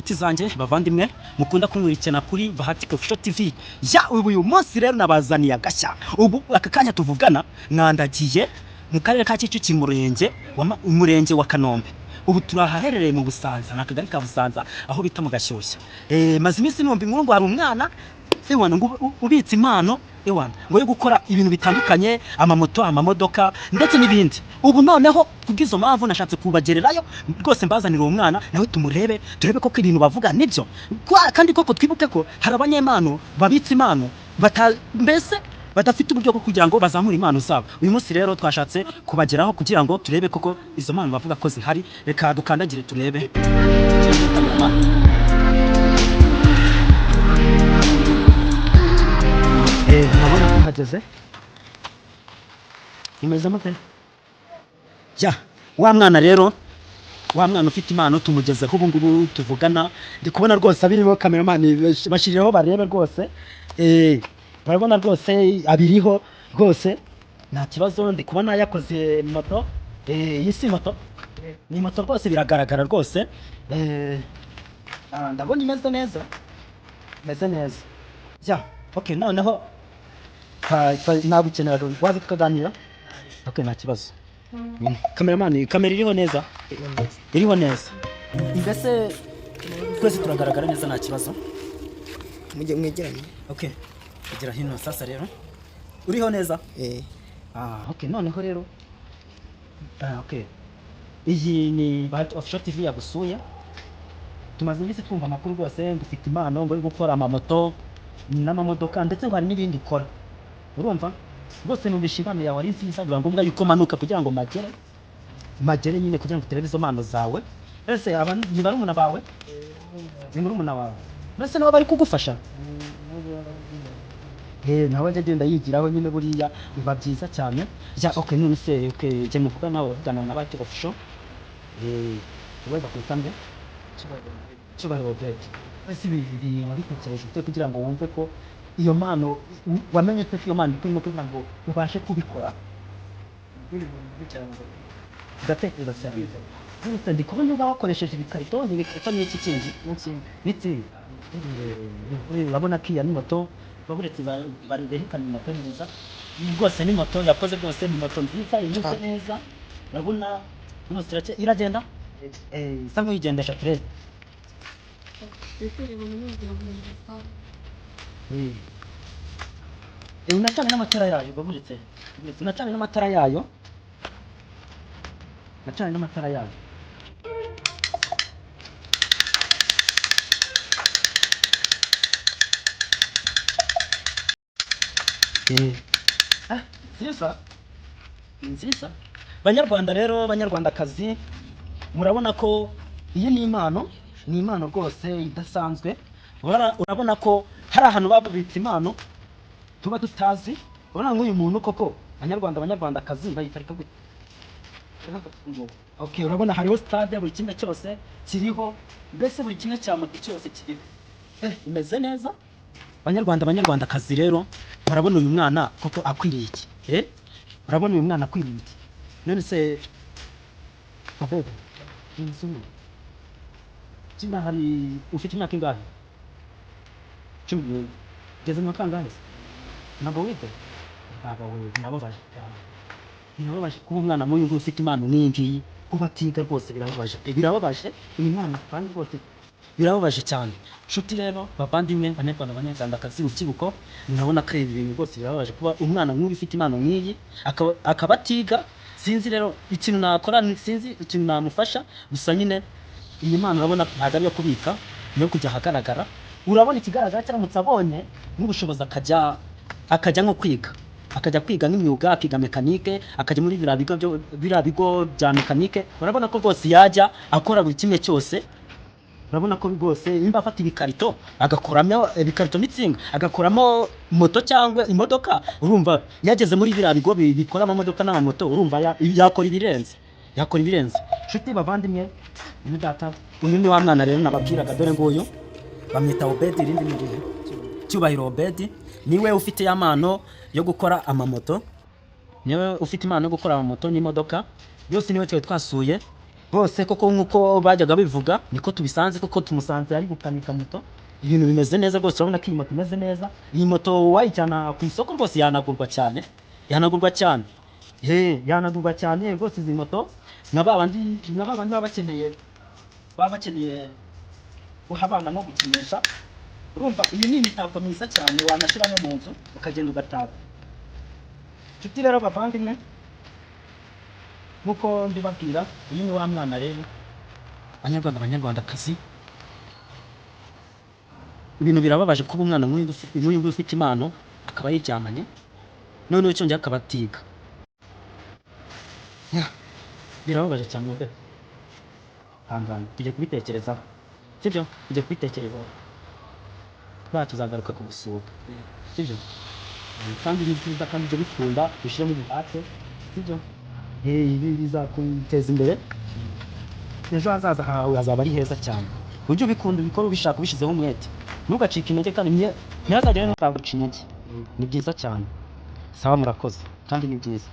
Nshuti zanjye, bavandimwe mukunda kunkurikirana kuri Bahati Official TV, ya ubu uyu munsi rero nabazaniye agashya. Ubu aka kanya tuvugana mwandagiye mu karere ka Kicukiro, umurenge wa Kanombe. Ubu turi ahaherereye mu Busanza, ni akagari ka Busanza, aho bita mu Gashyushya. Maze iminsi numva inkuru ngo hari umwana, ewana, ngo ubitse impano, ewana, ngo yo gukora ibintu bitandukanye, amamoto, amamodoka ndetse n'ibindi. Ubu noneho kubw'izo mpamvu nashatse kubagererayo rwose, mbazanira uwo mwana nawe tumurebe, turebe koko ibintu bavuga nibyo. Kandi koko twibuke ko hari abanyempano babitse impano mbese badafite uburyo bwo kugira ngo bazamure impano zabo. Uyu munsi rero twashatse kubageraho kugira ngo turebe koko izo mpano bavuga ko zihari. Reka dukandagire turebe. Murabona ko hageze, imeze mute? Ya wa mwana rero, wa mwana ufite impano tumugezeho ubu ngubu tuvugana. Ndi kubona rwose abiriho, cameraman bashyirireho barebe rwose. Barabona rwose abiriho rwose, nta kibazo. Ndi kubona yakoze moto. Iyi si moto, ni moto rwose, biragaragara rwose. Ndabona imeze neza, imeze neza. Ya, okay, noneho nagukenera, waza tukaganira. Okay, nta kibazo. Cameraman, kamera iriho neza, iriho neza, mbese twese turagaragara neza, nta kibazo. Mujye mwegeranye. Okay, egera hino. Sasa rero uriho neza? Eh. Ah, okay, noneho rero, ah, okay, iyi ni Bahati Official TV yagusuye. Tumaze iminsi twumva amakuru rwose ngo ufite impano ngo yo gukora amamoto n'amamodoka, ndetse ngo hari n'ibindi ukora. Urumva rwose numvishe impano yawe ari nziza, biba ngombwa yuko manuka kugira ngo magere nyine kugira ngo turebe izo mpano zawe. Ese aba ni barumuna bawe? Ni murumuna wawe? Mbese nabo bari kugufasha? Nawe ajya agenda yigiraho nyine, buriya biba byiza cyane. Ya, okay, none se, okay, jya muvuga nawe, uvugana na Bahati Official. Wowe bakwita nde? Cyubahiro Obed. Ese ibi bintu wabitekereje ute kugira ngo wumve ko iyo mpano, wamenye ute ko iyo mpano ikurimo kugira ngo ubashe kubikora? Ndatekereza cyane. None ndi kubona uba wakoresheje ibikarito, ni ibikarito n'iki kindi? N'itsinga. Urabona ko iya ni moto, baburetse barerekana moto neza rwose. Ni moto yakoze rwose, ni moto nziza imeze neza. Urabona rwose iragenda. Isa nk'uyigendesha turebe. Unacane n'amatara yayo, baburetse, unacane n'amatara yayo, unacane n'amatara yayo. Ah, nziza, ni nziza. Banyarwanda rero, banyarwandakazi, murabona ko iyi ni impano, ni impano rwose idasanzwe. Urabona ko hari ahantu babitse impano tuba tutazi. Urabona nk'uyu muntu koko, banyarwanda, banyarwandakazi, bayitarika gute? Okay, urabona hariho stade, buri kimwe cyose kiriho, mbese buri kimwe cya moto cyose kiriho. Imeze neza. Banyarwanda, banyarwandakazi rero, murabona uyu mwana koko akwiriye iki? Urabona uyu mwana akwiriye iki? None se Obed, inzu Zina hari, ufite imyaka ingahe? 14. Ugeze mu kangahe se? Ntabwo wiga? Ntabwo wiga, birababaje cyane. Birababaje kuba umwana nk'uyu nguyu ufite impano nk'iyi ngiyi kuba atiga rwose, birababaje pe, birababaje. Uyu mwana kandi rwose birababaje cyane. Nshuti rero, bavandimwe, banyarwanda, banyarwandakazi, urubyiruko, murabona ko ibi bintu rwose birababaje kuba umwana nk'uyu ufite impano nk'iyi akaba atiga. Sinzi rero ikintu nakora, sinzi ikintu namufasha. Gusa nyine iyi mpano urabona ntabwo ari iyo kubika, ni iyo kujya ahagaragara. Urabona ikigaragara, cyaramutse abonye nk'ubushobozi akajya nko kwiga, akajya kwiga nk'imyuga, akiga mekanike, akajya muri biriya bigo bya mekanike, urabona ko rwose yajya akora buri kimwe cyose. Urabona ko rwose nimba afata ibikarito agakoramo ibikarito n'insinga, agakoramo moto cyangwa imodoka, urumva yageze muri biriya bigo bikora amamodoka n'amamoto, urumva yakora ibirenze, yakora ibirenze. Nshuti bavandimwe, uyu data, uyu ni wa mwana rero nababwiraga. Dore nguyu, bamwita Obedi, irindi ni irihe? Cyubahiro Obedi. Niwe ufite ya mpano yo gukora amamoto, niwe ufite impano yo gukora amamoto n'imodoka yose, niwe twari twasuye. Bose koko nk'uko bajyaga bivuga niko tubisanze, koko tumusanze ari gukanika moto. Ibintu bimeze neza rwose, urabona ko iyi moto imeze neza. Iyi moto wayijyana ku isoko rwose yanagurwa cyane, yanagurwa cyane. He, yanagurwa cyane rwose. Izi moto nka ba bandi baba bakeneye guha abana no gukinisha. Urumva iyi ni imitako myiza cyane wanashyira no mu nzu ukagenda ugataka. Inshuti rero, bavandimwe, nk'uko mbibabwira, uyu ni wa mwana rero. Banyarwanda, banyarwandakazi, ibintu birababaje kuba umwana nk'uyu nguyu ufite impano akaba yiryamanye, noneho cyongera akaba atiga. Ya, birababaje cyane pe. Hangana, tujye kubitekerezaho, sibyo? Tujye kubitekerezaho, twa tuzagaruka kugusura, sibyo? Kandi ni byiza, kandi ibyo bikunda ushyiremo umuhate, sibyo? Ibi bizakuteza imbere, ejo hazaza hawe hazaba ari heza cyane. Ujye ubikunda, ubikore ubishaka, ubishyizeho umwete, ntugacike intege, kandi ntihazagire n'ukaguca intege. Ni byiza cyane. Sawa, murakoze kandi ni byiza.